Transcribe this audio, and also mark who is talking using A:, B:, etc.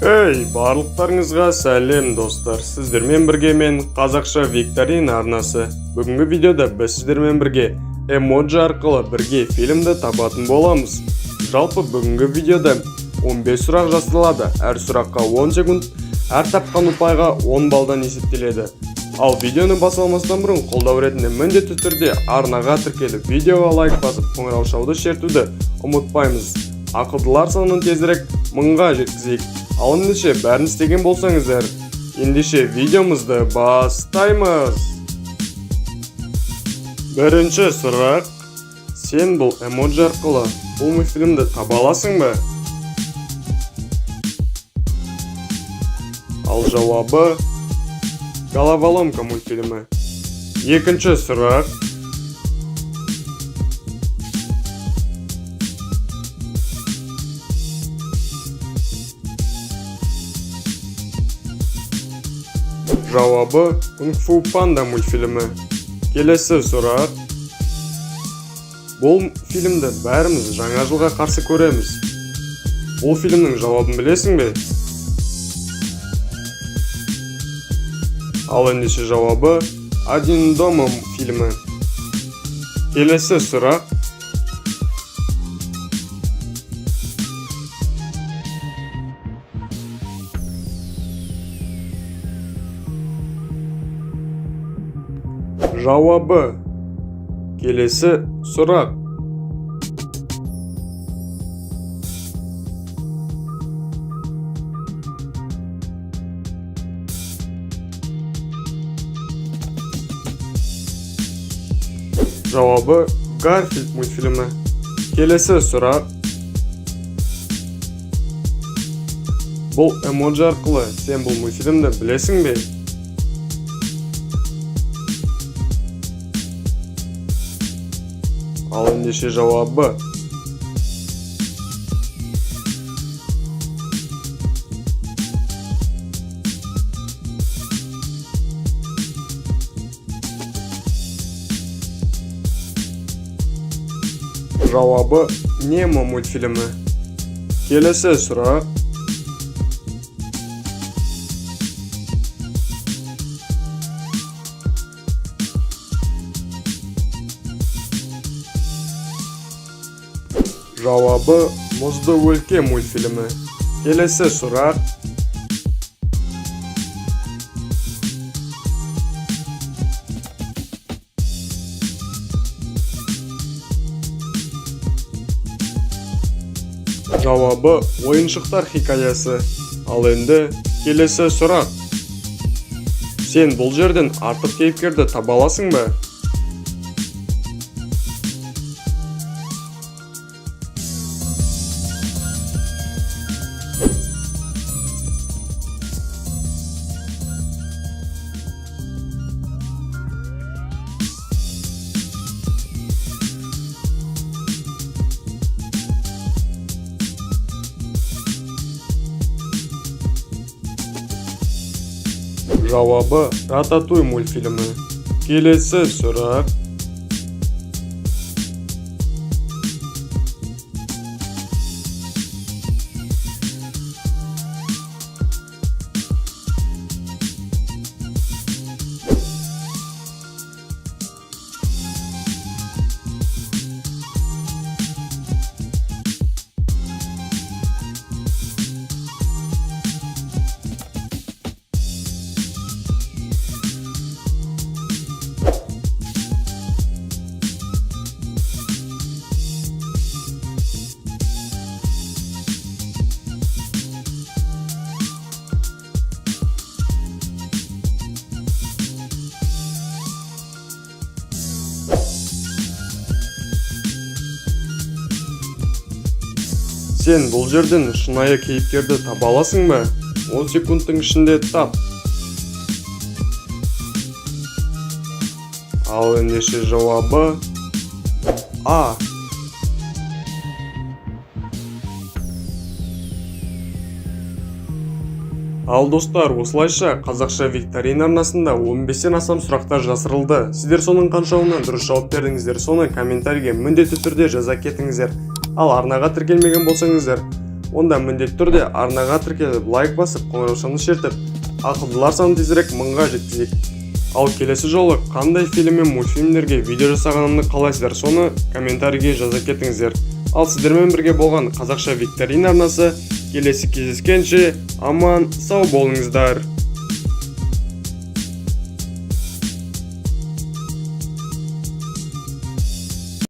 A: Ей, барлықтарыңызға сәлем, достар! Сіздермен бірге мен, Қазақша викторина арнасы. Бүгінгі видеода біз сіздермен бірге эмоджи арқылы бірге фильмді табатын боламыз. Жалпы, бүгінгі видеода 15 сұрақ жасалады. Әр сұраққа 10 секунд, әр тапқан ұпайға 10 балдан есептеледі. Ал видеоны бастамастан бұрын қолдау ретінде міндетті түрде арнаға тіркеліп, видеоға лайк басып, қоңыраушауды шертуді ұмытпаймыз. Ақылдылар санын тезірек 1000-ға жеткізейік. Ал ендеше, бәрін істеген болсаңыздар, ендеше видеомызды бастаймыз. Бірінші сұрақ: сен бұл эмоджи арқылы бұл мультфильмді таба аласың ба? Ал жауабы: «Головоломка» мультфильмі. Екінші сұрақ. Жауабы: «Кунг фу панда» мультфильмі. Келесі сұрақ. Бұл фильмді бәріміз жаңа жылға қарсы көреміз. Бұл фильмнің жауабын білесің бе? Ал ендеше, жауабы: «Один дома» фильмі. Келесі сұрақ. Жауабы. Келесі сұрақ. Жауабы: «Гарфилд» мультфильмі. Келесі сұрақ. Бұл эмоджи арқылы сен бұл мультфильмді білесің бе? Ал ендеше, жауабы. Жауабы: «Немо» мультфильмі. Келесі сұрақ. Жауабы: «Мұзды өлке» мультфильмі. Келесі сұрақ. Жауабы: «Ойыншықтар хикаясы». Ал енді келесі сұрақ. Сен бұл жерден артық кейіпкерді таба аласың ба? Жауабы: «Рататуй» мультфильмі. Келесі сұрақ. Сен бұл жерден шынайы кейіпкерді таба аласың ба? 10 секундтың ішінде тап. Ал ендеше, жауабы: А. Ал достар, осылайша Қазақша викторина арнасында 15-тен астам сұрақтар жасырылды. Сіздер соның қаншауына дұрыс жауап бердіңіздер? Соны комментарийге міндетті түрде жаза кетіңіздер. Ал арнаға тіркелмеген болсаңыздар, Онда міндетті түрде арнаға тіркеліп, лайк басып, қоңыраушаны шертіп, ақылдылар санын тезірек 1000-ға жеткізейік. Ал келесі жолы қандай фильм мен мультфильмдерге видео жасағанымды қалайсыздар, соны комментарийге жаза кетіңіздер. Ал сіздермен бірге болған Қазақша викторина арнасы. Келесі кездескенше аман сау болыңыздар.